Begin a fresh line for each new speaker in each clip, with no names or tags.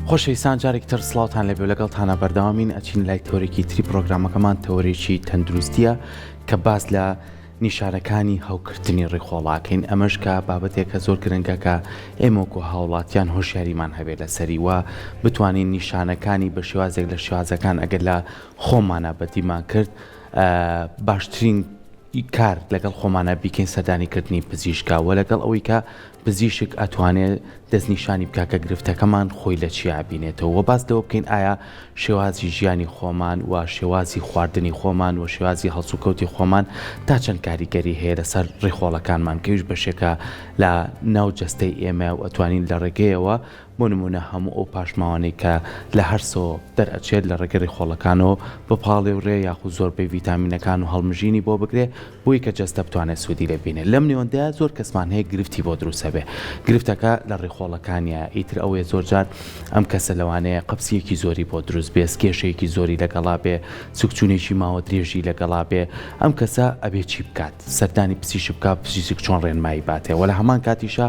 خۆشەویستان جارێکی تر سڵاوتان لێبێ لەگەڵتانە بەردەوامین ئەچین لای تەوەرێکی تری پرۆگرامەکەمان تەوەرێکی تەندروستیە کە باس لە نیشانەکانی هەوکردنی ڕیخۆڵاکەین ئەمەش کە بابەتێکە زۆر گرنگە کە ئێمە وەکو هاوڵاتیان هۆشیاریمان هەبێت لەسەری و بتوانین نیشانەکانی بە شێوازێک لە شێوازەکان ئەگەر لە خۆمانە بەدیمان کرد باشترین کار لەگەڵ خۆمانا بیکەین سەردانی کردنی پزیشکە وە لەگەڵ ئەوەی کە پزیشک ئەتوانێ دەستنیشانی بکا کە گرفتەکەمان خۆی لە چیا ئەبینێتەوە وە باس لەوە بکەین ئایا شێوازی ژیانی خۆمان و شێوازی خواردنی خۆمان و شێوازی هەڵسوکەوتی خۆمان تا چەند کاریگەری هەیە لەسەر ڕیخۆڵەکانمان کەویش بەشێکە لە ناو جەستەی ئێمە و ئەتوانین لە ڕێگەیەوە بۆ نموونە هەموو ئەو پاشماوانەی کە لە هەرسەوە دەرئەچێت لە ڕێگەی ڕیخۆڵەکانەوە بپاڵێورێ یاخود زۆربەی ڤیتامینەکان و هەڵمژینی بۆ بکرێ بۆی کە جەستە بتوانێت سوودی لێ بینێت لەم نێوەندەیا زۆر کەسمان هەیە گرفتی بۆ دروست ئەبێ گرفتەکە لە ڕیخۆڵەکانیە ئیتر ئەوەیە زۆرجار ئەم کەسە لەوانەیە قەبزیەکی زۆری بۆ دروست بێ سکێشەیەکی زۆری لەگەڵا بێ سکچوونێکی ماوە درێژی لەگەڵا بێ ئەم کەسە ئەبێ چی بکات سەردانی پزیشک بکات پزیشک چۆن ڕێنمایی باتێ وە لە هەمان کاتیشا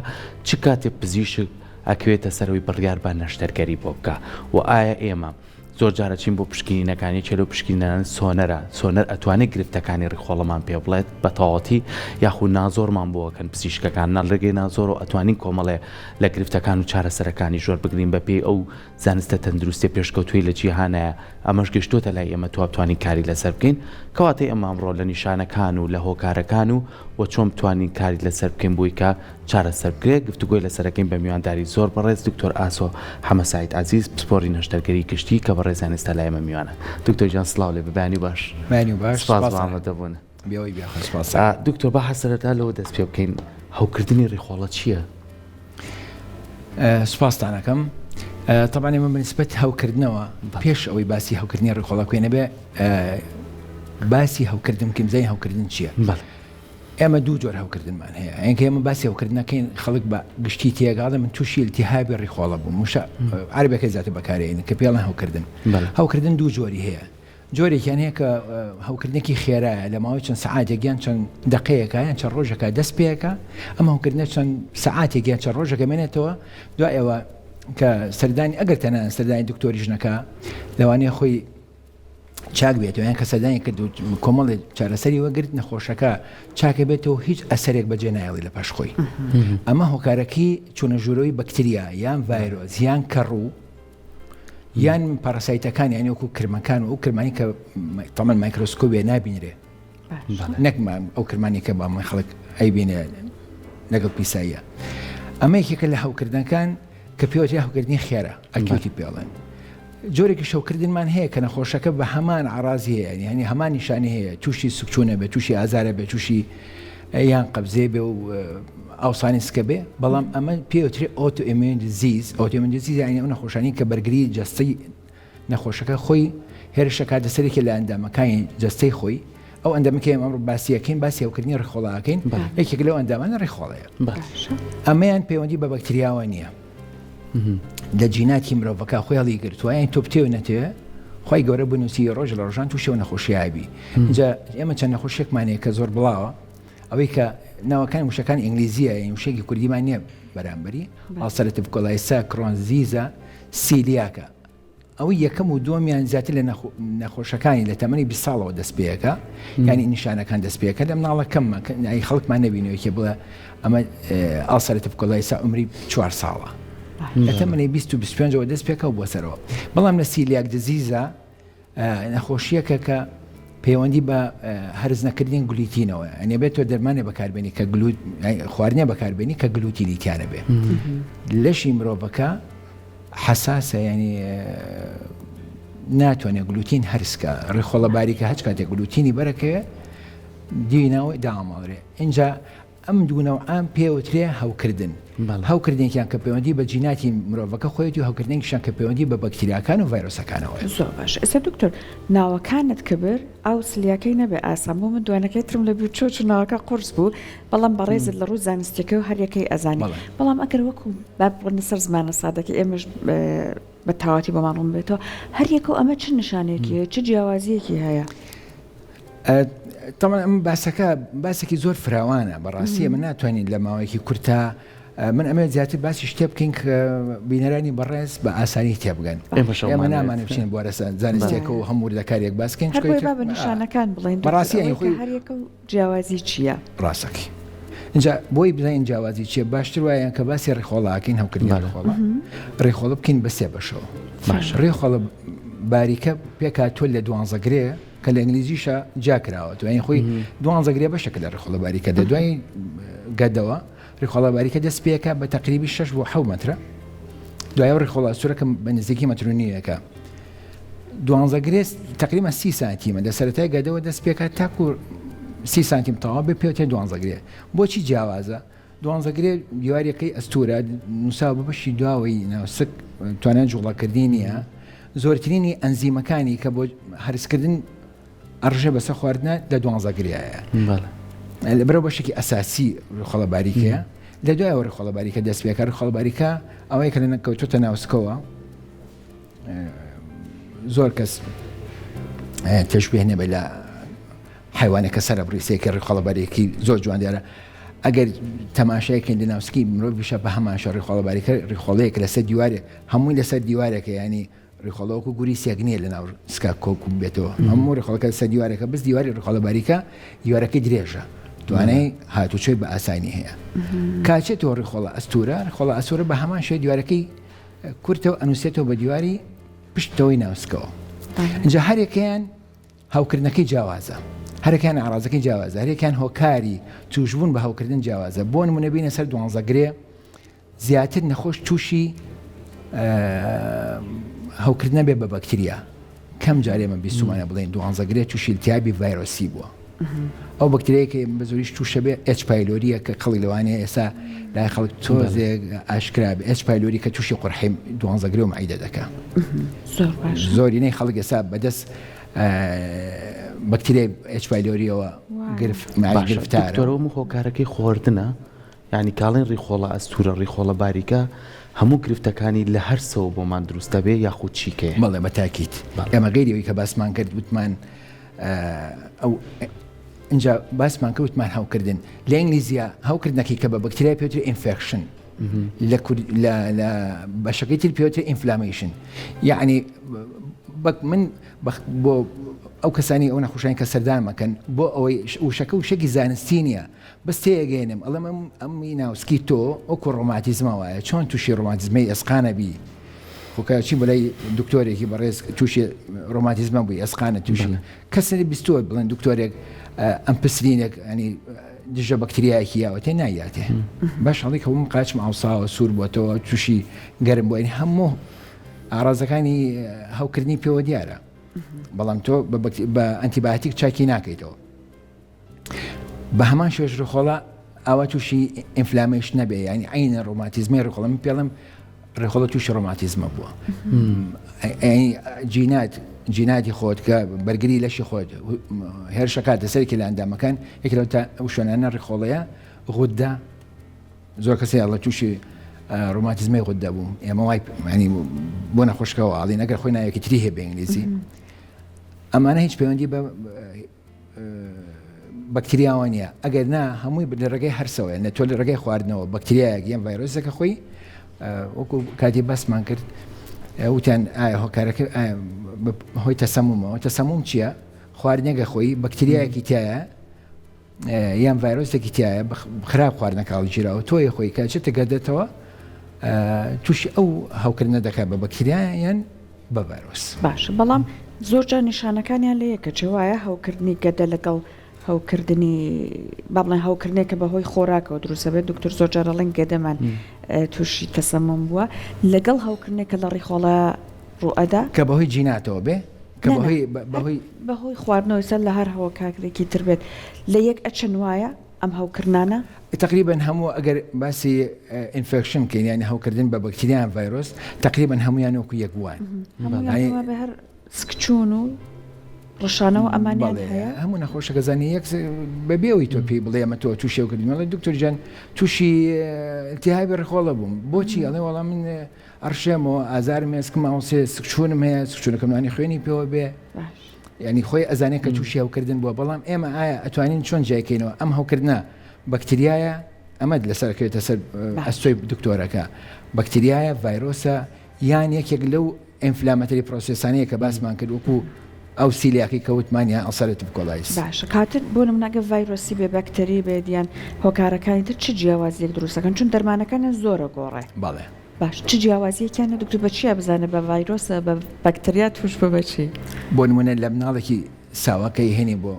چ کاتێ پزیشک ئەکەوێتە سەرەوەی بڕیار با نەشتەرگەری بۆ بکا وە ئایا ئێمە زۆر جار ئەچین بۆ پشکنینەکان یەکێ لەو پشکنینانە سۆنەرە سۆنەر ئەتوانێت گرفتەکانی ڕیخۆڵەمان پێ بڵێت بە تەواوەتی یاخود نازۆرمان بۆ ئەکەن پزیشکەکان نا لەڕێگەی نازۆرەوە ئەتوانین کۆمەڵێ لە گرفتەکان و چارەسەرەکانی ژۆر بگرین بە پێی ئەو زانستە تەندروستیە پێشکەوتوەی لە جیهانایە ئەمەش گەشتۆتە لای ئێمە توا بتوانین کاری لەسەر بکەین کەواتە ئێمە ئەمڕۆ لە نیشانەکان و لە هۆکارەکان و وە چۆن بتوانین کاری لەسەر بکەین بۆی کە چارەسەر بکرێت گفتوگۆی لەسەرەکەین بە میوانداری زۆر بەڕێز دکتۆر ئاسۆ حەمە سەعید عەزیز پسپۆری نەشتەرگەری گشتی کە بەڕێزیان ئێستا لای ئێمە میوانە دکتۆر گیان سڵاو لێ بێ بەیانی باش
بەیانی باش
سپاس بۆ ئامادەبوون.
بێوەی بێ خۆ سپاس.
دکتۆر با هەر سەرەتا لەوە دەست پێ بکەین هەوکردنی ڕیخۆڵە چییە؟
سوپاستان ئەکەم. تەبعەن ئێمە بەنسبەت هەوکردنەوە پێش ئەوەی باسی هەوکردنی ڕیخۆڵە بکەین ئەبێ باسی هەوکردن بکەین بزانین هەوکردن چییە. ئێمە دوو جۆر هەوکردنمان هەیە ئەنکە ئێمە باسی هەوکردنەکەین خەڵک بە گشتی تێگاڵێ من تووشی التهابی ڕیخۆڵە بووم وشە عەرەبەکەی زیاتر بەکارێنن کە پێڵێن هەوکردن هەوکردن دوو جۆری هەیە جۆرێکیان هەیە کە هەوکردنێکی خێرایە لە ماوەی چەند سەعاتێک یان چەند دەقەیەکە یان چەند ڕۆژەکە دەست پێەکە ئەم هەوکردنە چەند سەعاتێک یان چەند ڕۆژەکە مێنێتەوە دوای ئەوە کە سەردانی ئەگەر تەنان سەردانی دکتۆری ژنەکە لەوانەیە خۆی چاک بێتەوە یان کە سەردانی کرد و کۆمەڵی چارەسەری وەگرت نەخۆشەکە چاکە بێتەوە هیچ ئەسەرێک بەجێ نایڵی لە پاش خۆی ئەمە هۆکارەکەی چوونە ژوورەوەی بەکتریا یان ڤایرۆس یان کەڕوو یان parasite ەکان یانی وەکو کرمەکان و ئەو کرمانی کە تەمەن مایکرۆسکۆبێ نابینرێ نەک ئەو کرمانی کە بە من خەڵک ئەیبینێ لەگەڵ پیساییە ئەمە یەکێکە لە هەوکردنەکان کە پێوەترێ هەوکردنی خێرا acute ی پێڵێن جۆرێکی هەوکردنمان هەیە کە نەخۆشەکە بە هەمان عەڕازی هەیە یعنی هەمان نیشانی هەیە تووشی سکچوونە بێ تووشی ئازارە بێ تووشی یان قەبزێ بێ و ئاوسانی سکە بێ بەڵام ئەمە پێوترێ autoimmune disease autoimmune disease یانی ئەو نەخۆشانی کە بەرگری جەستەی نەخۆشەکە خۆی هێرشەکاتە سەرێکی لە ئەندامەکانی جەستەی خۆی ئەو ئەندامەکە ئێمە ئەمڕۆ باسیەکەین باسی هەوکردنی ڕیخۆڵاکەین یەکێک لەو ئەندامانە ڕیخۆڵەیە ئەمەیان پەیوەندی بە بەکتریاوە نییە لە جیناتی مرۆڤەکە خۆی هەڵی گرتووە یان تۆ بتێ و نەتێ خی گەورە بنووسی ڕۆژ لە ڕۆژان تووشەوە نەخۆشیابی اینجا ئێمە چەند نەخۆشیێکمان هەیە کە زۆر بڵاوە ئەوەی کە ناوەکان وشەکان ئینگلیزیە یان وشێکی کوردیمان نییە بەرامبەری ulcerative colitis ە Crohn's disease ە celiac ە ئەوەی یەکەم و دووەمیان زیاتر لە نەخۆشەکانی لە تەمەنی 20 ساڵەوە دەست پێەکە ینی نیشانەکان دەست پێەکە لە مناڵە کەممە خەڵکمان نەبینەوەکێ بڵێ ئەمە ulcerative colitis ە عمری چوار ساڵە لە تەمەنی 20 و 25ەوە دەست پێکە و بۆ سەرەوە بەڵام لە celiac disease ە نەخۆشیەکە کە پەیوەندی بە هەرس نەکردنی گلوتینەوە ئەنێ بێت تۆ دەرمانێ بەکاربێنی کە گلوت خواردنێ بەکاربێنی کە گلوتینی تیانە بێ لەشی مرۆڤەکە حەساسە ینی ناتوانێت گلوتین هەرسکە ڕیخۆڵە باریکە هەچ کاتێک گلوتینی بەرەکەوێ دینەوەی داماڵرێ اینجا ئەم دوو نەوعە پێوترێ هەوکردن. هەوکردنێکیان کە پەیوەندی بە جیناتی مرۆڤەکە خۆیەتی و هەوکردنێکیشیان کە پەیوەندی بە بەکتریاکان و ڤایرۆسەکانەوەیە.
زۆر باشە ئێستا دکتۆر ناوەکانت کە برد ئاو سلیاکەی نەبێ ئاسان بوو من دوانەکەی ترم لە بیر چوو چون ناوەکە قورس بوو بەڵام بەڕێزت لە ڕووی زانستیەکەوە هەر یەکەی ئەزانی بەڵام ئەگەر وەکو با بڕۆینە سەر زمانە سادەکەی ئێمەش بە تەواوەتی بۆمان ڕوون بێتەوە هەر یەکەو ئەمە چ نیشانەیەکی هەیە چ جیاوازیەکی هەیە؟
تەبعەن ئەم باسەکە باسێکی زۆر فراوانە بەڕاستی ئەمە ناتوانین لە ماوەیەکی کورتا. من ئەمەوێت زیاتر باسی شتێ بکەین کە بینەرانی بەڕێز بە ئاسانی تێبگەن. ئێمە نامانەوێت بچینە بوارە زانستیەکە و هەموو وردەکاریەک باس بکەین.
هەر بۆیە با بە نیشانەکان بڵێین دکتۆر، ئەوەی کە هەر یەکە و جیاوازی چییە؟
ڕاستەکەی. ئینجا بۆی بزانین جیاوازی چییە باشتر وایە کە باسی ڕیخۆڵاکەین هەوکردنی ڕیخۆڵە ڕیخۆڵە بکەین بە سێ بەشەوە. ڕیخۆڵە باریکە پێکهاتووە لە دوانزەگرێ کە لە ئینگلیزیشە جیا کراوە توانی خۆی دوانزەگرێ بەشێکە لە ڕیخۆڵە باریکە لە دوای گەدەوە ڕیخۆڵە باریکە دەست پێکە بە تەقریبی 6 بۆ 6 مەترە دوای ئەو ڕیخۆڵە سوورەکە بە نزیکی مەتر و نیوێکە دوانزە گرێ تقریبا سی سانتیمە لە سەرەتای گەدەوە دەست پێکات تاکو سی سانتیم تەواو بێ پێوتێ دوانزە گرێ بۆچی جیاوازە دوانزە گرێ دیواریەکەی ئەستورە نووساوە بە بەشی دواوەی ناوسک توانای جوڵەکردنی نییە زۆرترینی ئەنزیمەکانی کە بۆ هەرسکردن ئەڕژێ بەسەر خواردنە لە دوانزە گریایە لەبەرەوە بەشێکی ئەساسی ڕیخۆڵە باریکەیە لە دوایەوە ڕیخۆڵە باریکە دەست پێکە ڕیخۆڵە باریکە ئەوەیە کە لە نەکەوتوتە ناوسکەوە زۆر کەس تەشبیه نەبێ لە حیوانەکە سەرە بڕیسێکی ڕیخۆڵە باریکی زۆر جوان دیارە ئەگەر تەماشایکەین لە ناوسکی مرۆڤ بیشە بە هەمان شە ڕیخۆڵە باریکە ڕیخۆڵەیەک لەسەر دیوارێک هەمووی لەسەر دیوارێکە ینی ڕیخۆڵە وەکو گوریسێک نییە لە ناو سکا کۆک بێتەوە هەموو ڕیخۆڵەکە لەسەر دیوارێکە بەس دیواری ڕیخۆڵە باریکە دیوارەکەی درێژە توانای هاتوچۆی بە ئاسانی هەیە کاچێتەوە ڕیخۆڵە ئەستورە ڕیخۆڵە ئەستورە بە هەمان شێ دیوارەکەی کورتەوە ئەنووسێتەوە بە دیواری پشتەوەی ناوسکەوە اینجا هەرێکیان هەوکردنەکەی جیاوازە هەرەکان ئارازەکەی جیاوازە هەرێکیان هۆکاری توشبوون بە هەوکردن جیاوازە بۆ نمونە بینە سەر دوانزە گرێ زیاتر نەخۆش تووشی هەوکردنە بێ بە بەکتریا کەم جارێ من بیستومانە بڵێن دوانزە گرێ تووشی التیابی ڤایرۆسی بووە ئەو بەکتریایە بە زۆریش تووشە بێ H. pylori یە کە خەڵک لەوانەیە ئێستا لای خەڵک تۆزێک ئاشکرا بێ H. pylori کە تووشی قورحی دوانزەگرێ و مەعیدە دەکا زۆرینەی خەڵک ئێستا بەدەست بەکتریای H. pylori یەوە گرفتارە.
دکتۆر ئەو هۆکارەکەی خواردنە یانی کاڵین ڕیخۆڵە ئەستورە ڕیخۆڵە باریکە هەموو گرفتەکانی لە هەرسەوە بۆمان دروست دەبێ یاخود چیکەیە؟
بەڵێ بە تاکید ئێمە غەیری ئەوی کە باسمان کرد وتمان ئەو ئینجا باسمان کرد وتمان هەوکردن لە ئینگلیزیە هەوکردنەکەی کە بە بەکتریای پێوترێ infection لە لە لە بەشەکەی تر پێوترێ inflammation یعنی بەک من بۆ ئەو کەسانی ئەو نەخۆشانی کە سەردانمەکەن بۆ ئەوەی وشەکە وشەکی زانستی نییە بەس تێیەگەیەنم ئەڵێم ئەم ئەمی ناوسکی تۆ وەکو ڕۆماتیزمە وایە چۆن تووشی ڕۆماتیزمەی ئێسقانە بی خۆ کە چی بەلای دکتۆرێکی بەڕێز تووشی ڕۆماتیزمە بووی ئێسقانە تووشی کەسێ بیستووە بڵێن دکتۆرێک ئەم پسرینێک ئەنی دژە بەکتریایەکی یاوەتێ نایاتێ باش هەڵی کە بووم قاچم ئاوساوە سوور بۆتەوە تووشی گەرم بووین هەموو ئارازەکانی هەوکردنی پێوە دیارە بەڵام تۆ بە ئەنتیبایۆتیک چاکی ناکەیتەوە بە هەمان شێوەش ڕیخۆڵە ئاوا تووشی inflammation نەبێ یانی عینە ڕۆماتیزمی ڕیخۆڵە من پێڵم ڕیخۆڵە تووشی ڕۆماتیزمە بووە جینات جیناتی خۆت کە بەرگری لەشی خۆت هێرشەکاتە سەرێکی لە ئەندامەکان یەک لەو تا ئەو شوێنانە ڕیخۆڵەیە غودە زۆر کەسێ ئەڵێ تووشی ڕۆماتیزمەی غودە بووم ئێمە وای ینی بۆ نەخۆشکەوە ئاڵین ئەگەر خۆی ناوێکی تری هەیە بە ئینگلیزی ئەمانە هیچ پەیوەندی بە بەکتریاوە نییە ئەگەر نا هەمووی لە ڕێگەی هەرسەوەیە نە تۆ لە ڕێگەی خواردنەوە بەکتریایەک یان ڤایرۆسێکە خۆی وەکو کاتی بەسمان کرد وتیان ئایا هۆکارەکە هۆی تەسەمومەوە تەسەموم چییە خواردنێکە خۆی بەکتریایەکی تایە یان ڤایرۆسێکی تایە خراپ خواردنەکە هەڵگیراوە تۆی خۆی کە چێتە گەردێتەوە تووشی ئەو هەوکردنە دەکات بە بەکتریا یان بە ڤایرۆس.
باشە بەڵام زۆر جار نیشانەکانیان لە یەکە چێ وایە هەوکردنی گەدە لەگەڵ هەوکردنی با بڵێن هەوکردنێک کە بەهۆی خۆراکەوە دروست دەبێت دکتۆر زۆر جار ئەڵێن گەدەمان تووشی تەسەموم بووە لەگەڵ هەوکردنێک کە لە ڕیخۆڵە ڕووئەدا.
کە بەهۆی جیناتەوە بێ کە بەهۆی بەهۆی.
بەهۆی خواردنەوە سەر لە هەر هەوکاکرێکی تر بێت لە یەک ئەچن وایە؟ ئەم هەوکردنانە؟
تەقریبەن هەموو ئەگەر باسی infection بکەین یانی هەوکردن بە بەکتریا یان ڤایرۆس تەقریبەن هەموویان وەکو یەک وان.
هەموویان بە هەر سکچوون و ڕشانەوە ئەمانیان هەیە؟
هەموو نەخۆشەکە زانی یەک بەبێ ئەوەی تۆ پێی بڵێ ئەمە تۆ تووشی هەوکردن ئەڵێ دکتۆر گیان تووشی التهابی ڕیخۆڵە بووم بۆچی ئەڵێ وەڵا من ئەڕشێمەوە ئازارم هەیە سکم ئاوسێ سکچوونم هەیە سکچوونەکەم لەوانەیە خوێنی پێوە بێ یعنی خۆی ئەزانێت کە تووشی هەوکردن بووە بەڵام ئێمە ئایا ئەتوانین چۆن جیاکەینەوە ئەم هەوکردنە بەکتریایە ئەمە لەسەر کەوێتە سەر ئەستۆی دکتۆرەکە بەکتریایە ڤایرۆسە یان یەکێک لەو inflammatory process انەیە کە باسمان کرد وەکو ئەو سیلیاکی کە وتمان یان ulcerative colitis.
باشە کاتێک بۆ نمونە ئەگەر ڤایرۆسی بێ بەکتەری بێت یان هۆکارەکانی تر چ جیاوازیەک دروست ئەکەن چون دەرمانەکانیان زۆر ئەگۆڕێ.
بەڵێ.
باش چ جیاوازیەکیان هەیە دکتۆر بە چیا بزانێ بە ڤایرۆسە بە بەکتریا توش بوە بە چی؟
بۆ نمونە لە مناڵێکی ساوا کە ئەیهێنی بۆ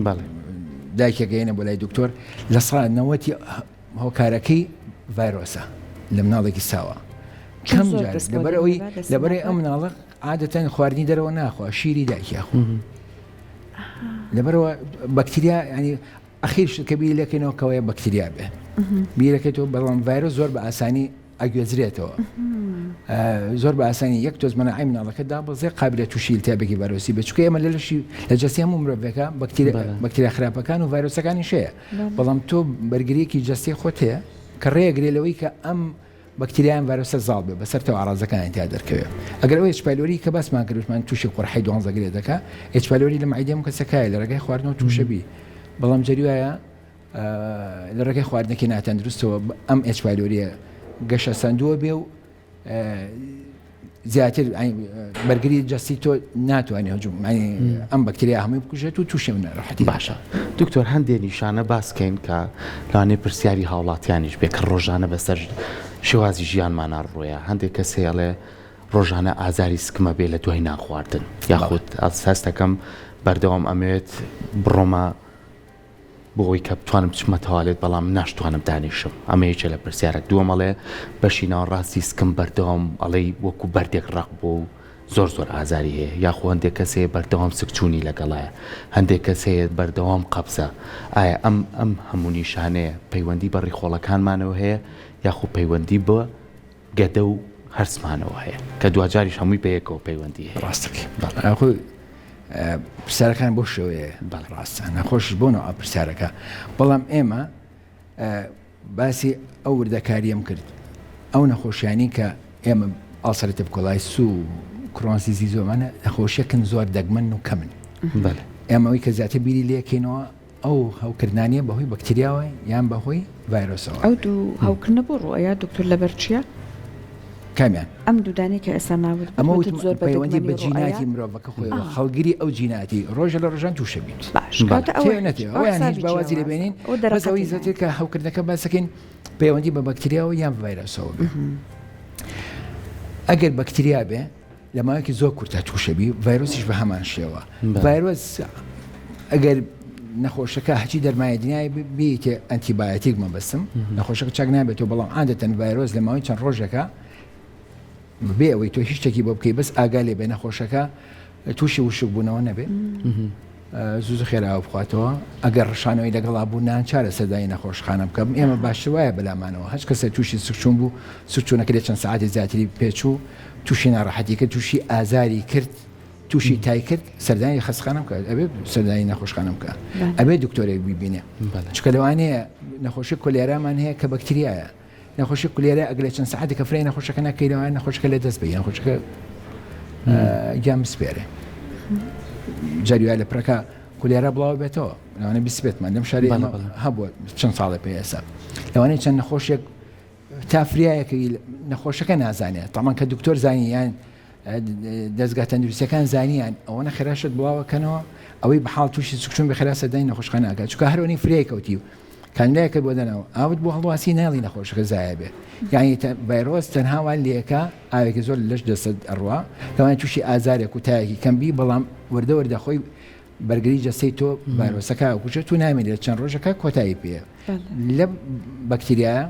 بەڵێ
دایکێک ئەیهێنێ بۆ لای دکتۆر لە سا نەوەتی هۆکارەکەی ڤایرۆسە لە مناڵێکی ساوا کەم جار لەبەرئەوەی لەبەرئەوەی ئەم مناڵە عادەتەن خواردنی دەرەوە ناخوا شیری دایکی ئەخوا لەبەرەوە بەکتریا ینی ئەخیر شت کە بیری لەکەینەوە کەوەیە بەکتریا بێ بیرەکەیتەوە بەڵام ڤایرۆس زۆر بە ئاسانی ئەگوێزرێتەوە زۆر بە ئاسانی یەک تۆز مەناعەی مناڵەکە دابەزێ قابلە تووشی التهابێکی ڤایرۆسی بێت چونکە ئێمە لە لەشی لە جەستەی هەموو مرۆڤێکە بەکتریا خراپەکان و ڤایرۆسەکانیش هەیە بەڵام تۆ بەرگریەکی جەستەی خۆت هەیە کە ڕێگرێ لەوەی کە ئەم بەکتریایان ڤایرۆسە زاڵ بێ بەسەر تەوە ئاڕازەکانی تیا دەرکەوێ ئەگەر ئەو H. pylori کە باسمان کرد وتمان تووشی قورحەی دوانزە گرێ دەکا H. pylori لە مەعیدەی هەموو کەسەکایە لە ڕێگای خواردنەوە تووشە بی بەڵام جاری وایە لە ڕێگەی خواردنێکی ناتەندروستەوە ئەم H. pylori یە گەشەسەندووە بێ و زیاتر بەرگری جەستی تۆ ناتوانێت هجوم ئەم بەکتریا هەمووی بکوژێت و تووشی ناڕەحەتی
باشە دکتۆر هەندێ نیشانە باسکەین کە لەوانەیە پرسیاری هاوڵاتیانیش بێ کە ڕۆژانە بەسەر شێوازی ژیانمانا ڕۆیە هەندێک کەس هەیە ئەڵێ ڕۆژانە ئازاری سکمە بێ لە دوای نان خواردن یاخود هەستەکەم بەردەوام ئەمەوێت بڕۆمە بۆ ئەوەی کە بتوانم بچمە تەوالێت بەڵام ناشتوانم دانیشم ئەمە یەکێ لە پرسیارەک دووەم ئەڵێ بەشی ناوەڕاستی سکم بەردەوام ئەڵێی وەکو بەردێک ڕەق بووە و زۆر زۆر ئازاری هەیە یاخۆ هەندێک کەس هەیە بەردەوام سکچوونی لەگەڵایە هەندێک کەس هەیە بەردەوام قەبزە ئایا ئەم ئەم هەموو نیشانەیە پەیوەندی بە ڕیخۆڵەکانمانەوە هەیە یاخۆ پەیوەندی بە گەدە و هەرسمانەوە هەیە کە دواجاریش هەمووی بەیەکەوە پەیوەندی هەیە.
ڕاستەکەی بەڵێ ئەخۆ پرسیارەکان بۆ شێوەیە بەڵێ ڕاستە نەخۆشیش بۆ نەوە پرسیارەکە بەڵام ئێمە باسی ئەو وردەکاریەم کرد ئەو نەخۆشیانی کە ئێمە ulcerative colitis و Crohn's disease ئەمانە نەخۆشیەکن زۆر دەگمەن و کەمن ئێمەوەی کە زیاتر بیری لێکەینەوە ئەو هەوکردنانە بەهۆی بەکتریاوە یان بەهۆی ڤایرۆسەوە.
ئەو دوو هەوکردنە بۆ ڕووئەیا دکتۆر لەبەر چیە؟
کامیان؟
ئەم دوو دانەی کە ئێستا ناوت برد
ئەمە وتت زۆر بە پەیوەندی بە جیناتی مرۆڤەکە خۆیەوە هەڵگری ئەو جیناتی ڕۆژە لە ڕۆژان تووشە بیت
باش کەواتە ئەوە
نەتێ ئەویان هیچ باوازی لێ بێنین بەس ئەوەی زیاتر کە هەوکردنەکە باسەکەین پەیوەندی بە بەکتریاوە یان ڤایرۆسەوە بێ ئەگەر بەکتریا بێ لە ماوەیەکی زۆر کورتە تووشەبی ڤایرۆسیش بە هەمان شێوە ڤایرۆس ئەگەر نەخۆشەکە هەچی دەرمایە دنیای بیتێ ئەنتیبایەتیک مەبەستم نەخۆشەکە چاک نابێتەوە بەڵام عادەتەن ڤایرۆس لە ماوەی چەند ڕۆژێکە بێ ئەوەی تۆ هیچ شتێکی بۆ بکەی بەس ئاگا لێ بێ نەخۆشەکە تووشی وشک بوونەوە نەبێ زوو زوو خێرا ئاو بخواتەوە ئەگەر ڕشانەوەی لەگەڵا بوو ناچارە سەردانی نەخۆشخانە بکەم ئێمە باشتر وایە بەلامانەوە هەچ کەسێ تووشی سکچوون بوو سکچوونەکە لە چەند سەعاتی زیاتری پێچوو تووشی ناڕەحەتی کرد تووشی ئازاری کرد تووشی تای کرد سەردانی خەستخانە بکات ئەبێ سەردانی نەخۆشخانە بکە ئەبێ دکتۆرێک بیبینێ چکە لەوانەیە نەخۆشی کۆلێرامان هەیە کە بەکتریایە نەخۆشی کولێرە ئەگەر لە چەند سەعاتێکە فرای نەخۆشەکە نەکەی لەوانەیە نەخۆشەکە لە دەست بەی نەخۆشەکە گیان بسپێرێ جاری وایە لە پرەکە کولێرە بڵاو بێتەوە لەوانەیە بیسپێتمان لەم شاری هەبووە چەند ساڵێ پێ ئێستا لەوانەیە چەند نەخۆشێک تا فریایەکەی نەخۆشەکە نازانێت تامان کە دکتۆر زانی یان دەزگا تەندروستیەکان زانیان ئەوەنە خێرا شت بڵاوەکەنەوە ئەوەی بەحاڵ تووشی سکچون بێ خێرا سەردانی نەخۆشخانە ئەکات چونکە هەرۆنی فریای کەوتی و کانیلایەکت بۆ دەناو ئاوت بۆ هەڵواسی نایڵی نەخۆشەکە زایە بێ یعنی ڤایرۆس تەنها وان لێکە ئاوێکی زۆر لەش دەست ئەڕوا لەوانەیە تووشی ئازارێک و تایەکی کەم بی بەڵام وردە وردە خۆی بەرگری جەستەی تۆ ڤایرۆسەکە ئەکوژێت و نامێنێت چەند ڕۆژەکە کۆتایی پێ لە بەکتریایە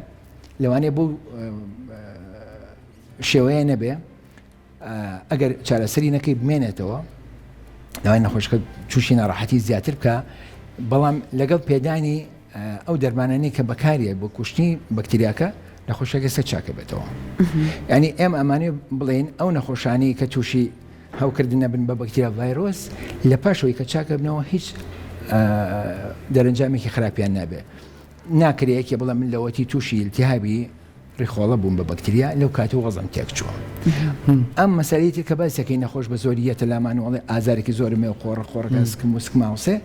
لەوانەیە بۆ شێوەیە نەبێ ئەگەر چارەسەری نەکەی بمێنێتەوە لەوای نەخۆشەکە تووشی ناڕەحەتی زیاتر بکە بەڵام لەگەڵ پێدانی ئەو دەرمانانەی کە بەکاریە بۆ کوشتنی بەکتریاکە نەخۆشەکە سەر چاکە بێتەوە ینی ئێمە ئەمانێ بڵێن ئەو نەخۆشانی کە تووشی هەوکردن نەبن بە بەکتریا ڤایرۆس لە پاشەوەی کە چاکە بنەوە هیچ دەرەنجامێکی خراپیان نابێ ناکرێ یەکێ بڵێ من لەوەتی تووشی التهابی ڕیخۆڵە بووم بە بەکتریا لەو کاتەوە وەزعم تێک چووە. ئەم مەسەلەی تر کە باسەکەی نەخۆش بە زۆری یەتە لامان و ئەڵێ ئازارێکی زۆرم هەیە و قۆڕە قۆڕەکە سکم و سکماوسێ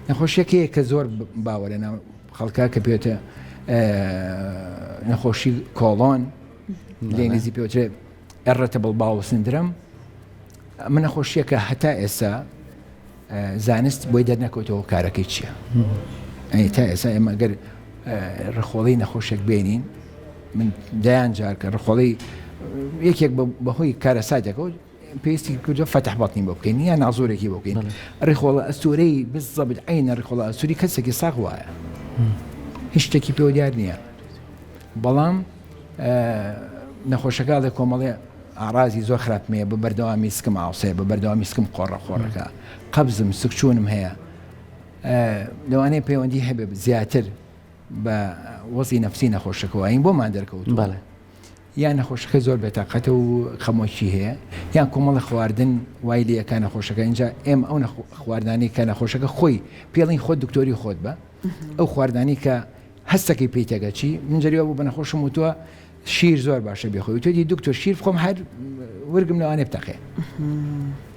نەخۆشیەکەیە کە زۆر باوە لە ناو خەڵکا کە پێتە. نەخۆشی کۆڵۆن لە ئینگلیزی پێوترێ irritable bowel syndrome ئەمە نەخۆشیەکە هەتا ئێستا زانست بۆی دەرنەکەوتەوە کارەکەی چییە ئەی تا ئێستا ئێمە گەر ڕخۆڵی نەخۆشێک بێنین من دەیان جار کە ڕخۆڵی یەکێک بەهۆی کارەساتێکەوە پێویستی کردووە فەتح بەتنی بۆ بکەین یان نازۆرێکی بۆ بکەین ڕیخۆڵە ئەستورەی بزەبت عینە ڕیخۆڵە ئەستوری کەسێکی ساغ وایە هیچ شتێکی پێوە دیار نییە بەڵام نەخۆشەکە لە کۆمەڵێ ئارازی زۆر خراپمەیە بە بەردەوامی سکم ئاوسێ بە بەردەوامی سکم قۆڕە قۆڕەکە قەبزم سکچوونم هەیە لەوانەیە پەیوەندی هەبێ زیاتر بە وەزی نەفسی نەخۆشەکەەوە ئەین بۆمان دەرکەوت بەڵێ یان نەخۆشەکە زۆر بێتاقەتە و خەمۆکی هەیە یان کۆمەڵە خواردن وای لەکە نەخۆشەکە اینجا ئێمە ئەو خواردنانی کە نەخۆشەکە خۆی پێڵین خۆت دکتۆری خۆت بە ئەو خواردنانی کە هەستەکەی پێی تێگەچی من جەریوە بوو بە نەخۆشم وتووە شیر زۆر باشە بخۆی وتێتی دکتۆر شیر بخۆم هەر ورگم لەوانێ بتەقێ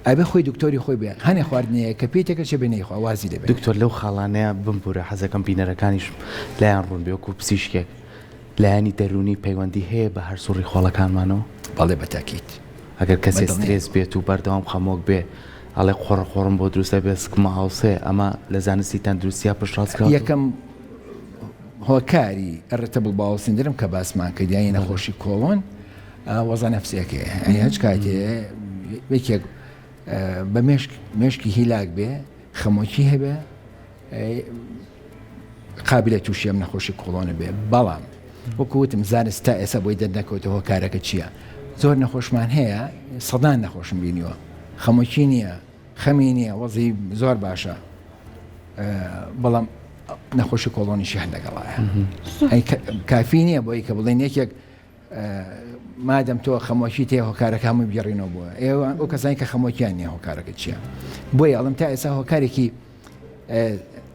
ئەبێ خۆی دکتۆری خۆی بێ هەنێ خواردنەیە کە پێی تێکەچێ بێ نەیخوا وازی لێ بێنێ.
دکتۆر لەو خاڵانەیە بمبورە حەزەکەم بینەرەکانیش لایان ڕوون بێ وەکو پزیشکێک لایەنی دەروونی پەیوەندی هەیە بە هەرس و ڕیخۆڵەکانمانەوە؟
بەڵێ بە تاکید.
ئەگەر کەسێ سترێس بێت و بەردەوام خەمۆک بێ ئەڵێ قۆڕە قۆڕم بۆ دروست ئەبێ سکمە هەڵسێ ئەمە لە زانستی تەندروستیا پشتڕاست کراوەتەوە؟
یەکەم هۆکاری Irritable Bowel Syndrome کە باسمان کرد یانی نەخۆشی کۆڵۆن وەزع نەفسیەکەیە یانی هەچ کاتێ یەکێک بە مێشک مێشکی هیلاک بێ خەمۆکی هەبێ قابلە تووشی ئەم نەخۆشی کۆڵۆنە بێ بەڵام وەکو وتم زانست تا ئێستا بۆی دەرنەکەوتە هۆکارەکە چییە زۆر نەخۆشمان هەیە سەدان نەخۆشم بینیوە خەمۆکی نییە خەمی نییە وەزی زۆر باشە بەڵام نەخۆشی کۆڵۆنیشی هەر لەگەڵایە کافی نییە بۆی کە بڵێن یەکێک مادەم تۆ خەمۆکی تێ هۆکارەکە هەمووی بگەڕینەوە بۆ ئێوە ئەو کەسانی کە خەمۆکیان نییە هۆکارەکە چییە بۆیە ئەڵم تا ئێستا هۆکارێکی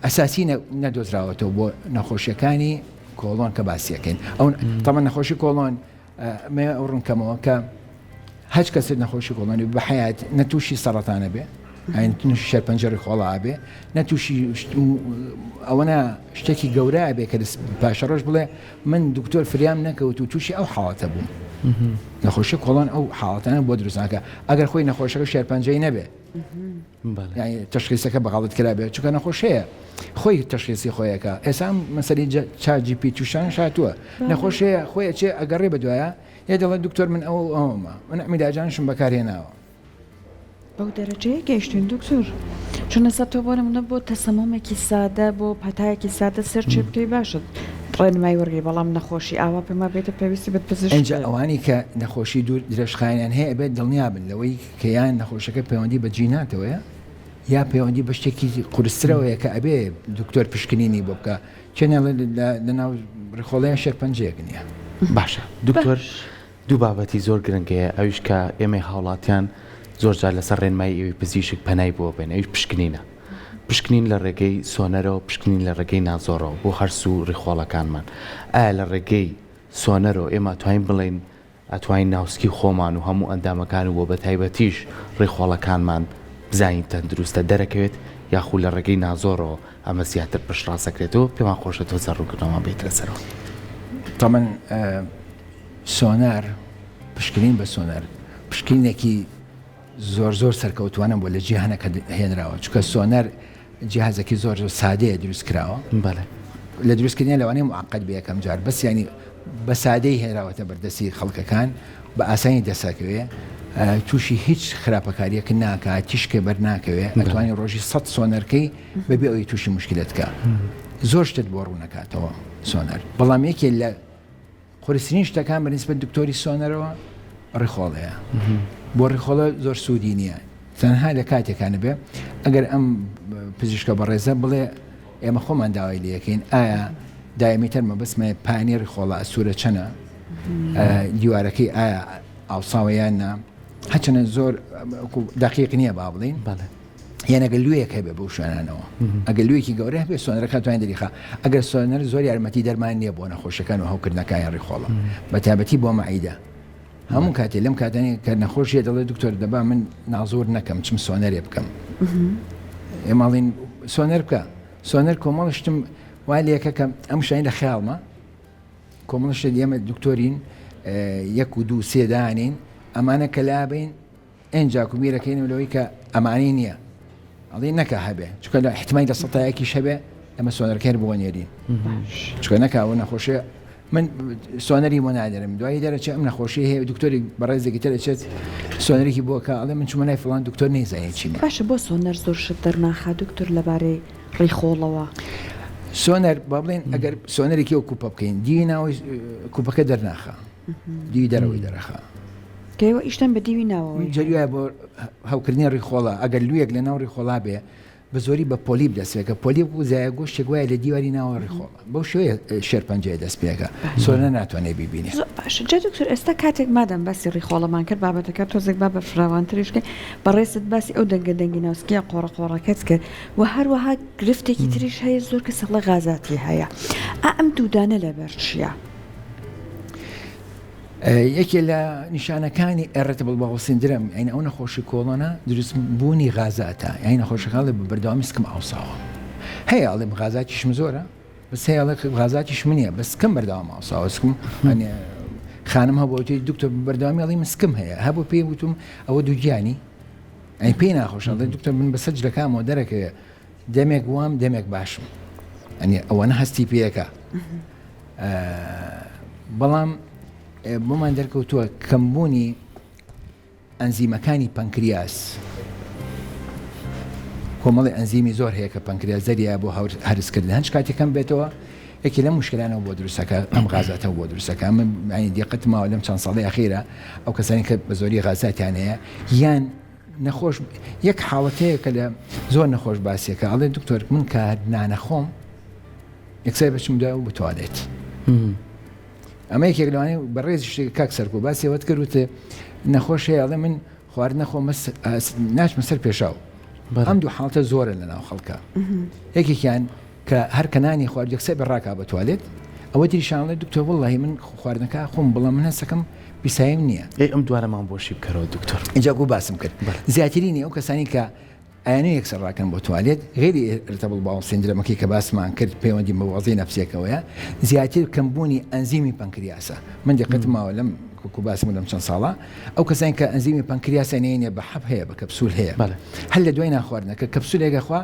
ئەساسی نەدۆزراوەتەوە بۆ نەخۆشیەکانی کۆڵۆن کە باسیەکەین ئەو تەمە نەخۆشی کۆڵۆن مێ ئەو ڕوونکەمەوە کە هەچ کەسێک نەخۆشی کۆڵۆنی بە حیات نە تووشی سەڕەتانە بێ تووشی شێرپەنجە ڕیخۆڵە بێ نە تووشی ئەوەنە شتێکی گەورە بێ کە پاشە ڕۆژ بڵێ من دکتۆر فریام نەکەوت و تووشی ئەو حاڵەتە بووم نەخۆشی کۆڵۆن ئەو حاڵەتانە بۆ دروستناکە ئەگەر خۆی نەخۆشەکە شێرپەنجەی نەبێ تەشخیسەکە بەغەڵت کرابێت چونکە نەخۆشەیە خۆی تەشخیسی خۆیەکە ئێستا مەسەلی چاجی پی توشان شاتووە نەخۆشەیە خۆی ئەچێ ئەگەڕێ بە دوایە یە دەڵێ دکتۆر من ئەوە ئەوەمە من عیلاجانشم بەکارهێناوە.
بەو دەرەجەیە گەیشتوین دکتۆر چون ئێستا تۆ بۆ نمونە بۆ تەسەمۆمێکی سادە بۆ پەتایەکی سادە سێرچێ بکەی باشە ڕێنمای وەرگری بەڵام نەخۆشی ئاوا پێما بێتە پێویستی بە پزیشک
ئینجا ئەوانەی کە نەخۆشی دوور درێژخایەنیان هەیە ئەبێت دڵنیابن لەوەی کە یان نەخۆشەکە پەیوەندی بە جیناتەوەیە یا پەیوەندی بە شتێکی قورسترەوەیە کە ئەبێ دکتۆر پشکنینی بۆ بکە کێ ناڵێ لەناو ڕیخۆڵەیە شێرپەنجەیەک نییە.
باشە دکتۆر دوو بابەتی زۆر گرنگ هەیە ئەویش کە ئێمەی هاوڵاتیان زۆر جار لەسەر ڕێنمایی ئێوەی پزیشک پەنای بۆ بێن ئەویش پشکنینە پشکنین لە ڕێگەی سۆنەرەوە پشکنین لە ڕێگەی نازۆڕەوە بۆ هەرس و ڕیخۆڵەکانمان ئایا لە ڕێگەی سۆنەرەوە ئێمە توانین بڵێین ئەتوانین ناوسکی خۆمان و هەموو ئەندامەکان و بەتایبەتیش ڕیخۆڵەکانمان بزانین تەندروستە دەرەکەوێت یاخو لە ڕێگەی نازۆرەوە ئەمە زیاتر پشتڕاست دەکرێتەوە پێمان خۆشە تۆزە ڕوونکردنەوەمان بێت لەسەرەوە.
تەمەن سۆنار پشکنین بە سۆنار پشکنینێکی زۆر زۆر سەرکەوتوانە بۆ لە جیهانە کە هێنراوە چونکە سۆنار جیهازێکی زۆر زۆر سادەیە دروست کراوە
بەڵێ
لە دروستکردنی لەوانەیە معقد بێ یەکەم جار بەس ینی بە سادەی هێنراوەتە بەردەستی خەڵکەکان بە ئاسانی دەسەکەوێ تووشی هیچ خراپەکاریەک ناکات تیشکێ بەر ناکەوێ ئەتوانی ڕۆژی سە سۆنەرکەی بەبێ ئەوی تووشی مشکلت کە زۆر شتت بۆ ڕوونەکاتەوە سۆنەر بەڵام یەکێ لە قورسترین شتەکان بە نیسبەت دکتۆری سۆنەرەوە ڕیخۆڵەیە. بۆ ڕیخۆڵە زۆر سوودی نییە تەنها لە کاتێکانە بێ ئەگەر ئەم پزیشکە بەڕێزە بڵێ ئێمە خۆمان داوای لەکەین ئایا diameter مەبەستمە پانی ڕیخۆڵە ئەسوورە چەنە دیوارەکەی ئایا ئاوساوە یان نا هەچەنە زۆر دقیق نییە با بڵین
بەڵێ
یان ئەگەر لوێیەک هەبێ بەو شوێنانەوە ئەگەر لوێکی گەورە هەبێ سۆنەرەکە توانین دەریخا ئەگەر سۆنەر زۆر یارمەتی دەرمان نییە بۆ نەخۆشەکان و هەوکردنەکانی ڕیخۆڵە بە تایبەتی بۆ مەعیدە هەموو کاتێ لەم کاتانی کە نەخۆشیە دەڵێ دکتۆر دەبا من نازۆر نەکەم چم سۆنەرێ بکەم ئێماڵین سۆنەر بکە سۆنەر کۆمەڵ شتم وا لەکە کە ئەم شای لە خەیاڵمە. کۆمەڵە شت ئێمە دکتۆرین یەک و دوو سێ دانین ئەمانە کە لابین ئینجاکو بیرەکەینەوە لەوەی کە ئەمانەی نییە ئەڵێ نەکا هەبێ چونکە لە احتمای لە سەتایەکیش هەبێ ئەمە سۆنەرەکەی هەر بۆ نێرین چونکە نەکا ئەو نەخۆشیە من سۆنەری بۆ نادەرم دوایی دەرەچێ ئەم نەخۆشی هەیە دکتۆری بەڕێزێکی تر ئەچێت سۆنەرێکی بۆ کە ئەڵێ من چوومە لای فڵان دکتۆر نەیزانێ چیمە.
باشە بۆ سۆنەر زۆر شت دەرناخا دکتۆر لەبارەی ڕیخۆڵەوە؟
سۆنەر با بڵێن ئەگەر سۆنەرێکی ئەو کوپە بکەین دیوی ناوەی کوپەکە دەرناخا دیوی دەرەوەی دەرەخا.
کە ئێوە ئیشتان بە دیوی ناوەوەی هەیە.
جاری وایە بۆ هەوکردنی ڕیخۆڵە ئەگەر لوویەک لە ناو ڕیخۆڵا بێ بە زۆری بە پۆلیپ دەست پێکە پۆلیپ وەکو زایە گۆشتێک وایە لە دیواری ناوە ڕیخۆڵە بەو شێوەیە شێرپەنجەیە دەست پێکە سۆنەر ناتوانێ بیبینێ.
زۆر باشە جا دکتۆر ئێستا کاتێک مادام باسی ڕیخۆڵەمان کرد بابەتەکە تۆزێک با بەرفراوانتریش بکەین بەڕێزت باسی ئەو دەنگە دەنگی ناوسکیە قۆڕە قۆڕەکەت کرد و هەروەها گرفتێکی تریش هەیە زۆر کەس ئەڵێ غازاتی هەیە ئا ئەم دوودانە لەبەر چییە؟
یەکێ لە نیشانەکانی Irritable Bowel Syndrome یانی ئەو نەخۆشی کۆڵۆنە دروست بوونی غازاتە یانی نەخۆشەکە ئەڵێ بە بەردەوامی سکم ئاوساوە هەیە ئەڵێم غازاتیشم زۆرە بەس هەیە ئەڵێ غازاتیشم نییە بەس سکم بەردەوام ئاوساوە سکم خانم هەبوو وتی دکتۆر بەردەوامی ئەڵێ من سکم هەیە هەبوو پێی وتم ئەوە دووگیانی ئەی پێی ناخۆشە ئەڵێ دکتۆر من بەسەر جلەکانمەوە دەرەکەوێ دەمێک وام دەمێک باشم ئەنی ئەوەنە هەستی پێەکە بەڵام بۆمان دەرکەوتووە کەمبوونی ئەنزیمەکانی پەنکریاس کۆمەڵی ئەنزیمی زۆر هەیە کە پەنکریاس دەریا بۆ هەرسکردن هەنج کاتێک کەم بێتەوە یەکی لەم مشکلانەوە بۆ دروستەکە ئەم غازاتەوە بۆ دروستەکە من ینی دیقەت ماوە لەم چەند ساڵی ئەخیرە ئەو کەسانی کە بە زۆری غازاتیان هەیە یان نەخۆش یەک حاڵەت هەیە کە لە زۆر نەخۆش باسیەکە ئەڵێ دکتۆر من کە نانەخۆم یەکسەر بچم دوای بۆ توالێت ئەمە یەکێک لەوانەیە بەڕێز کاک سەرکۆ باسی ئەوەت کرد وتێ نەخۆش هەیە ئەڵێ من خواردن نەخۆم بەس ناچمە سەر پێشاو ئەم دوو حاڵتە زۆرە لە ناو خەڵکە یەکێکیان کە هەر کە نانی خوارد یەکسەر بە ڕاکا بە توالێت ئەوە تریشان ئەڵێ دکتۆر وەڵڵاهی من خواردنەکە خۆم بەڵام من هەستەکەم پیساییم نییە.
ئەی ئەم دوانەمان بۆ شی بکەرەوە دکتۆر.
ئینجا گوو باسم کرد زیاترینی ئەو کەسانی کە ئەیانەوێ یەکسەر ڕاکەن بۆ توالێت غەیری irritable bowel syndrome ەکەی کە باسمان کرد پەیوەندی بە وەزعی نەفسیەکەوەیە زیاتر کەمبوونی ئەنزیمی پەنکریاسە من دقەتم ماوە لەم وەکو باسم لەم چەند ساڵە ئەو کەسانی کە ئەنزیمی پەنکریاسیان هەیە بە حەب هەیە بە کەپسول هەیە هەر لە دوای ناخواردنەکە کەپسولێکە خوا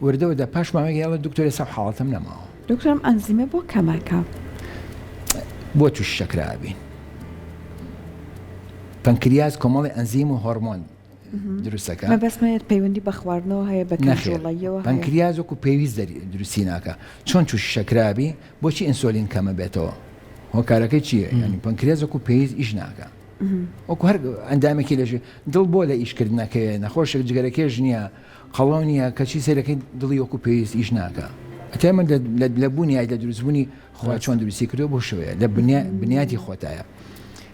وردە وردە پاش ماوەیەک ئەڵێ دکتۆر ئێستا حاڵەتم نەماوە.
دکتۆر ئەم ئەنزیمە بۆ کەمەکە؟
بۆ تووشی شەکرە ئەبین؟ پەنکریاس کۆمەڵی ئەنزیم و هۆرمۆن دروستەکە.
مەبەستمە پەیوەندی بە خواردنەوە هەیە بە کەم جوڵەییەوە هەیە؟
پەنکریاس وەکو پێویست دروستی ناکا. چۆن تووشی شەکرە ئەبی؟ بۆچی ئینسۆلین کەمە بێتەوە؟ هۆکارەکەی چییە؟ یانی پەنکریاس وەکو پێویست ئیش ناکا. وەکو هەر ئەندامێکی لەش دڵ بۆ لە ئیشکردنەکەیە نەخۆشێک جگەرەکێش نییە قەڵەو نییە کەچی سەیرەکەی دڵی وەکو پێویست ئیش ناکا ئەتێ من لە بوونی لە دروستبوونی خوا چۆن دروستی کردووە بۆ شوەیە لە بنیاتی خۆتایە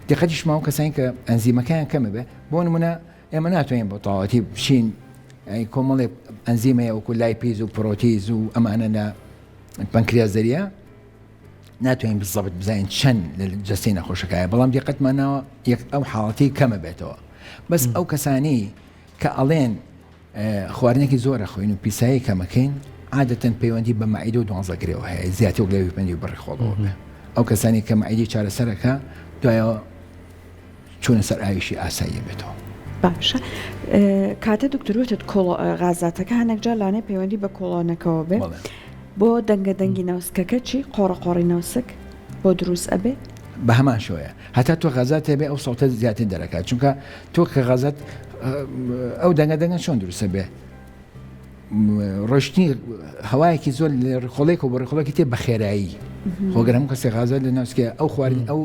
دقەتیش ماوە کەسانی کە ئەنزیمەکەیان کەمە بێ بۆ نمونە ئێمە ناتوانین بۆ تەواوەتی بچین کۆمەڵێک ئەنزیم هەیە وەکو lipase و protease و ئەمانە لە پەنکریاس دەریا ناتوانین بزەبت بزانین چەند لە جەستەی نەخۆشەکایە بەڵام دیقەتمان ناوە یەک ئەو حاڵەتی کەمە بێتەوە بەس ئەو کەسانی کە ئەڵێن خواردنێکی زۆر ئەخۆین و پیسایی کەمەکەین عادەتەن پەیوەندی بە مەعیدە و دوانزەگرێوە هەیە زیاتر وەک لەوی پەیوەندی بە ڕیخۆڵەوە بێ ئەو کەسانی کە مەعیدەی چارەسەرەکە دوایەوە چوونە سەر ئاویشی ئاسایی بێتەوە.
باشە کاتە دکتۆر وتت کۆڵ غازاتەکە هەنێک جار لانەیە پەیوەندی بە کۆڵۆنەکەوە بێ بۆ دەنگە دەنگی ناوسکەکە چی قۆڕە قۆڕی ناوسک بۆ دروست ئەبێ؟
بە هەمان شێوەیە هەتا تۆ غازات هەبێ ئەو سەوتە زیاتر دەرەکات چونکە تۆ کە غازات ئەو دەنگە دەنگە چۆن دروستە بێ ڕۆشتنی هەوایەکی زۆر لە ڕیخۆڵێک و بۆ ڕیخۆڵێکی تێ بە خێرایی خۆگەر هەموو کەسێک غازات لە ناوسکێ ئەو خواردن ئەو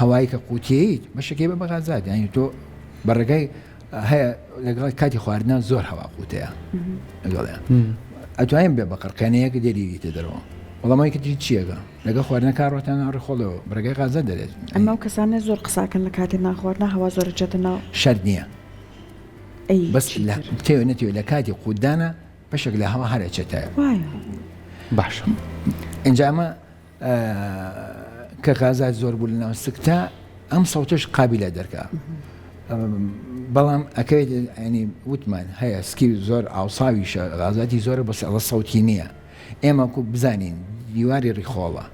هەوایی کە قوتیت بەشەکەی بە بە غازات یانی تۆ بە ڕێگای هەیە لەگەڵ کاتی خواردنە زۆر هەوا قوتەیە لەگەڵیان ئەتوانین بێ بە قڕقێنەیەک دەریریتە دەرەوە بەڵام ئەوی کە چیەکە لەگەڵ خواردنە کارۆتان ڕخۆڵەوە بەڕێگای غازە دەرێت.
ئەمە ئەو کەسانەی زۆر قساکەن لە کاتی نان خواردنا هەوا زۆر ئەچێتە ناو.
شەرت نییە
ئەی
بەس
چی
لە
تر؟
بتەوێ نەتەوێ لە کاتی قوتدانا بەشێک لە هەوا هەر ئەچێتە.
وایە.
باشە.
ئینجا ئەمە کە غازات زۆر بوو لە ناو سکتا ئەم سەوتەش قابیلە دەرکا بەڵام ئەکەوێت ینی وتمان هەیە سکی زۆر ئاوساویشە غازاتی زۆرە بەس ئەڵە سەوتی نییە ئێمە کو بزانین دیواری ڕیخۆڵە.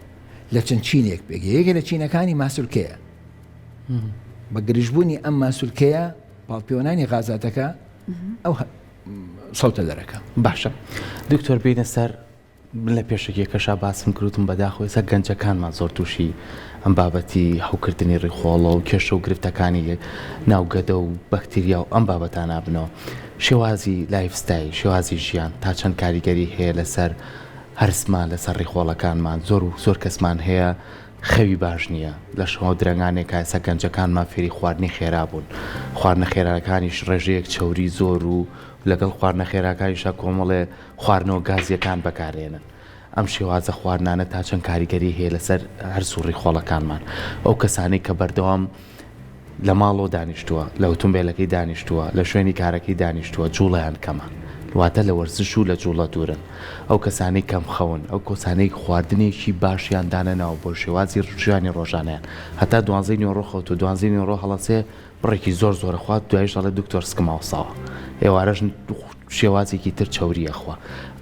لە چەند چینێک پێک یەکێ لە چینەکانی ماسولکەیە بە گرژبوونی ئەم ماسولکەیە پاڵپێوەنانی غازاتەکە ئەو سەوتە دەرەکە.
باشە دکتۆر بینە سەر من لە پێشەکیەکەشا باسم کرد وتم بەداخەوە ئێستا گەنجەکانمان زۆر تووشی ئەم بابەتی هەوکردنی ڕیخۆڵە و کێشە و گرفتەکانی ناو گەدە و بەکتریا و ئەم بابەتانە بنەوە. شێوازی life style، شێوازی ژیان تا چەند کاریگەری هەیە لەسەر هەرسمان، لەسەر ڕیخۆڵەکانمان؟ زۆر و زۆر کەسمان هەیە خەوی باش نییە، لە شەوە درەنگانێکا ئێستا گەنجەکانمان فێری خواردنی خێرا بوون، خواردنە خێراکانیش ڕێژەیەک چەوری زۆر و لەگەڵ خواردنە خێراکانیشا کۆمەڵێ خواردنەوە گازییەکان بەکارێنن. ئەم شێوازە خواردنانە تا چەند کاریگەری هەیە لەسەر هەرس و ڕیخۆڵەکانمان؟ ئەو کەسانەی کە بەردەوام لە ماڵەوە دانیشتووە، لە ئوتومبێلەکەی دانیشتووە، لە شوێنی کارەکەی دانیشتووە، جوڵەیان کەمە، واتە لە وەرزش و لە جوڵە دوورن. ئەو کەسانەی کەمخەون، ئەو کەسانەی خواردنێکی باشیان دانەناوە بۆ شێوازی ژیانی ڕۆژانەیان، هەتا دوانزەی نیوەڕۆ خەوتووە، دوانزەی نیوەڕۆ هەڵەسێ بڕێکی زۆر زۆر ئەخوات دوایش دەڵێت دکتۆر سکم ئاوساوە ئێوارەش شێوازێکی تر چەوری ئەخوا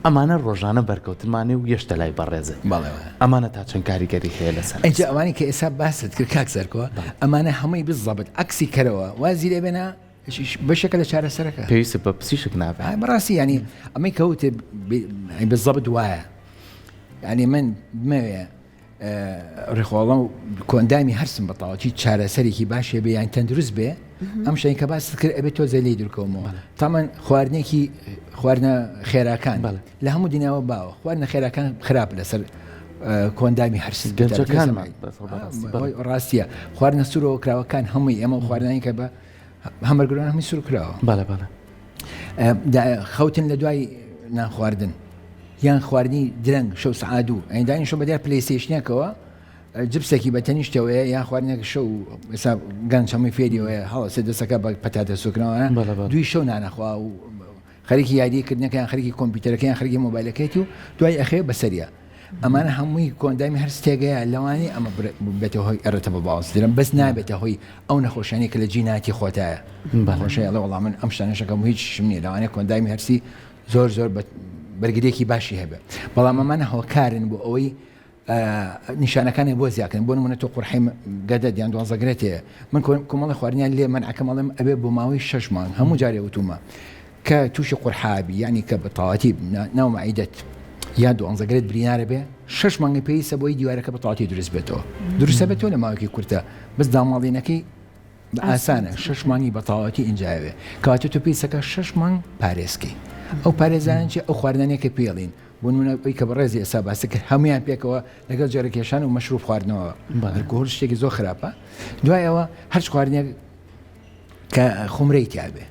ئەمانە ڕۆژانە بەرکەوتنمانێ و یەشتە لای بەڕێزت
بەڵێ وایە.
ئەمانە تا چەند کاریگەری هەیە لەسەر
ئینجا ئەوانەی کە ئێستا باست کرد کاک سەرکۆ ئەمانە هەمووی بالضبط عەکسی کەرەوە وازی لێ بێنە بەشێکە لە چارەسەرەکە.
پێویستت بە پزیشک نابێ.
بەڕاستی یانی ئەمەی کە وتت بالضبط وایە یانی من بمەوێ ڕیخۆڵە و کۆئەندامی هەرسم بە تەواوەتی چارەسەرێکی باش هەبێ یان تەندروست بێ ئەم شتێک کە باست کرد ئەبێت تۆزێ لێی دوورکەومەوە تامان خواردنێکی خواردنە خێراکان لە هەموو دنیاوە باوە خواردنە خێراکان خراپ لەسەر کۆئەندامی هەرس
گەنجەکانمان
ڕاستیە خواردنە سوورەوە کراوەکان هەمووی ئێمە خواردنانی کە بە هەمەرگران هەمووی سوور کراوە
بەڵێ بەڵێ
خەوتن لە دوای نان خواردن یان خواردنی درەنگ شەو سەعات دوو ئەین دانیشە بەدیار پلەیستەیشنێکەوە جپسێکی بە تەنیشتەوەیە یان خواردنێک شەو ئێستا گەنج هەمووی فێریەوەیە هەڵەسێ دەسەکە بە پەتاتە سوکنەوە دوی شەو نانەخوا و خەریکی یاری کردنەکەیان خەریکی کۆمپیوتەرەکەیان خەریکی مۆبایلەکەیتی و دوای ئەخێ بەسەریە ئەمانە هەمووی کۆندامی هەر ستێگەیە لەوانی ئەمە بێتە هۆی ئەرەتە بە باوەز درم بەس نابێتە هۆی ئەو نەخۆشیانەی کە لە جیناتی خۆتایە بەخۆشی ئەڵێ وەڵا من ئەم شتانەشەکەم هیچ شم نییە لەوانەیە کۆندامی هەرسی زۆر زۆر بەرگریەکی باشی هەبێ بەڵام ئەمانە هۆکارن بۆ ئەوەی نیشانەکانی بۆ زیاکەن بۆ نمونە تۆ قورحی گەدەت یان دوازەگرێت هەیە من کۆمەڵی خواردنیان لێ مەنعەکەم ئەڵێم ئەبێ بۆ ماوەی شەش مانگ هەموو جارێ وتومە کە تووشی قورحابی یعنی کە بە تەواتی ناو مەعیدەت یا دوانزەگرێت برینارە بێ شەش مانگی پێویستە بۆی دیوارەکە بە تەواتی دروست بێتەوە دروستە بێتەوە لە ماوەیەکی کورتە بەس داماڵینەکەی بە ئاسانە شەش مانگی بە تەواوەتی ئینجاوێ کەواتە تۆ پێویستەکە شەش مانگ پارێزکەی ئەو پارێزانە چی ئەو خواردنانەیە کە پێڵین بۆ نمونە ئەوی کە بەڕێزی ئێستا باسی کرد هەمویان پێکەوە لەگەڵ جگەرەکێشان و مەشروب خواردنەوە ئەلکۆهۆل شتێکی زۆر خراپە دوای ئەوە هەرچ خواردنێک کە خومرەی تیابێ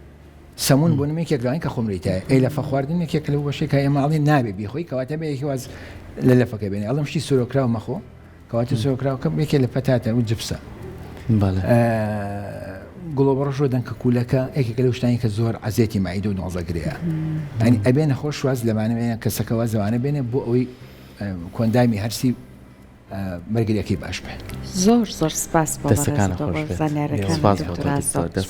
سەمون بۆ نمە یەکێک لەوان کە خومرەی تایە ئەی لەفە خواردن یەکێک لەو بەشێک کە ئێمە ئەڵێن نابێ بیخۆی کەواتە بێ یەکی واز لە لەفەکە بێنێ ئەڵێم شتی سورۆکراو مەخۆ کەواتە سورۆکراوکە یەکێ لە پەتاتە و جپسە گوڵۆبەڕەش و دەنکە کوولەکە یەکێکە لەو شتانی کە زۆر عەزێتی مەعیدە و نۆزەگرەیە ئەنی ئەبێ نەخۆش واز لەمانە بێنە کەسەکە واز لەوانە بێنێ بۆ ئەوەی کۆندامی هەرسی بەرگریەکەی باش بێت.
زۆر زۆر سپاس بۆ
دەستەکانت
بەڕێزت و
خۆش
بۆ
بێت.
زانیارەکانت
سپاس بۆ
دکتۆر
تۆ
ئاسۆ.
دکتۆر.